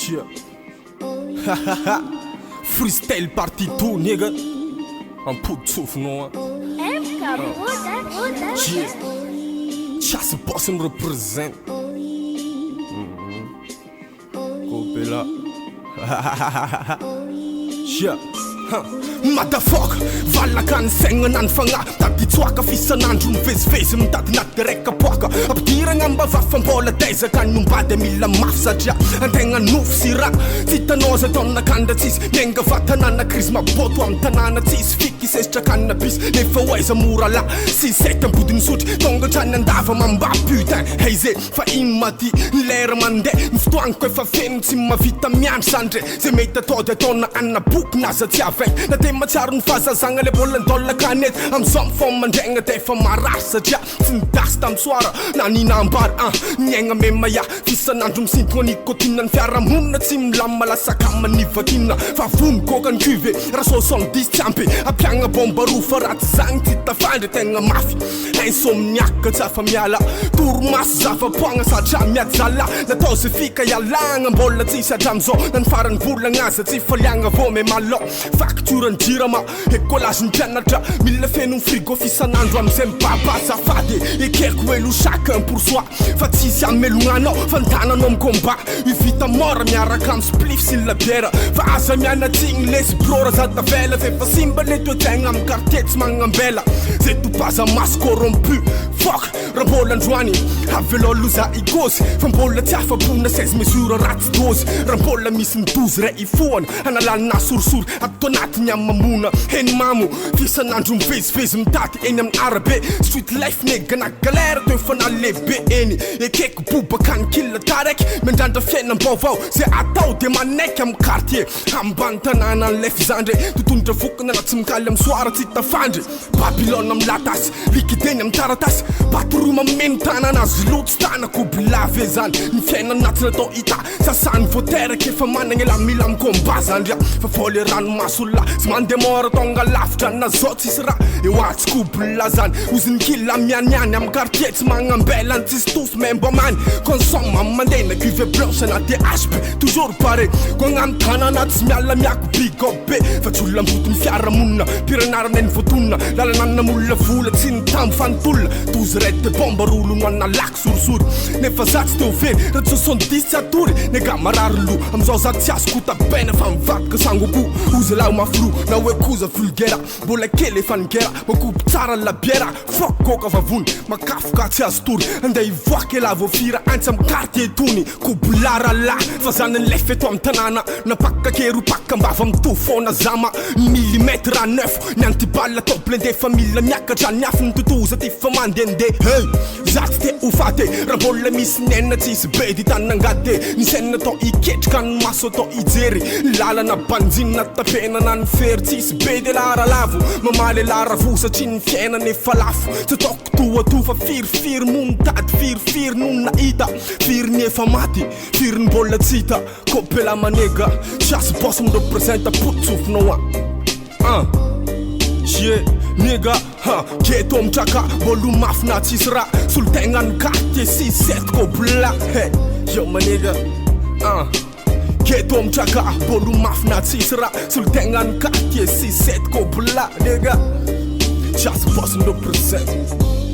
Chia. Freestyle partie 2 nigga. Ampody tsofinao a. MK Production. Yeah. Chasse boss me represent. Copela. Yeah. Huh. Motherfucker, valaka ny saigna na ny fagnahy. Mitady hitsoaka f'isan'andro mivezivezy mitady naty direct kapoaka. Ampidiragna am-bava fa mbola tezaka ny ombady mila mafy satria antegna nofo sy rà. Tsy hitanao zay taona kandra tsisy miainga vatana na krizy maboto am tanàna tsisy fiky sesitra cannabis nefa ho aiza mora la six sept ambodiny sotry tonga hatrany andava mamba putain hey ze fa ino ma ty ny lera mandeha ny fotoagnako efa feno tsy mavita miandry zany re zay mety atao de ataona anina boky na aza tsy avec na de matsiaro ny fahazazagna le mbola nidôla kanety amizao mifô mandregna de efa marary satria tsy nidasy tamy soara na ninambary an niaigna memaya fisan'andro misintogna nicotine ny fiarahamonina tsy milamina lasa kama nivakina fa vono koka ny cuve raha 70 tsy ampy ampiagna bomba roa fa raha tsy zagny tsy tafandry tegna mafy insomniaque tsy afa miala torimaso zava-poagna satria miajala natao zay fika ialagna mbola tsisy hatramizao na ny farany volagna aza tsy faliagna vao me malo facture ny jirama écolage ny mpianatra mila feno ny frigo fisan'andro amizay mibaba azafady ekeko hoe chacun pour soi fa tsisy amelognanao fa ny tananao amy combat io vita mort miaraka amy spliff sy ny labiera fa aza mianatsigny lesy bro raha za tavela fa efa simba le toetraigna amy quartier tsy magnambela zay topaza maso corrompu fuck raha mbola androany avelao loza ikôzy fa mbola tsy afa-pona 16 mesure ratsy dose raha mbola misy ny 12 ray ifohana analalina sorisory ato anatiny amy mamona heny mamo fisan'andro mivezivezy mitady eny amin'ny arabe street life nega na galère to efa nalehibe eny ekeko bobaka ny kila taraiky miandrandra fiainam-baovao zay atao de manaiky amy quartier ambany tanàna ny lefy zandry tontondra vokana na tsy mikaly amy soara tsy tafandry Babylone amy latasy likideny amy taratasy patrouille mameno tanana azy lotsy tanako bilave zany ny fiainana tsy natao hita sasany voateraka efa managna ela mila mikomba zandry fa fô le ranomaso la tsy mandeha mora tonga lavitra na zao tsisy raha eo atsy kobla zany oziny kila mianiany amy quartier tsy magnambelany tsisy tosy membo amany consomme mandeha na cuve blanche na THB toujours paré ko agnano tanana tsy miala miako bigobe fa tsy olona ambotony fiarahamonina piranarana ny voatonona lalana namolona vola tsy nitambo fa nitolona 12 red de bomba rolo no analaky sorisory nefa za tsy teo very raha 70 tsy atory nega marary loha amizao za tsy azoko tabaina fa mivadika sangoko ozy lahy mafilo na hoe koza vulgaire mbola kely efa nigera makobo tsara ny labiera fok koka vavony makafoka tsy azo tory andeha ivoaky la voafira antsy amy quartier tony kobolara la fa zany ny lefy eto amy tanàna napaka kero paka mbava mitovy foana zama millimètre neuf ny antiballe atao blindé fa mila miakatra ny afo ny totoza ty fa mandehandeha hey za tsy te ho faty raha mbola misy nena tsisy bedy tanangady ny saina atao iketrika ny maso atao ijery lalana banjinina tapenana ny fery tsisy bedy lara lavo mamaly laravo satria ny fiainana efa lafo tsy ataoko toatoa fa firifiry mo mitady firifiry no nahita firy ny efa maty firy ny mbola tsy hita kopela manega chasse boss me représente potsofinao a un yeah nigga ha keto mitraka bolo mafy na tsisy raha solotegna ny quartier 6 7 kobla hey yo manega un keto mitraka bolo mafy na tsisy raha solotegna ny quartier 6 7 kobla nigga chasse boss me représente.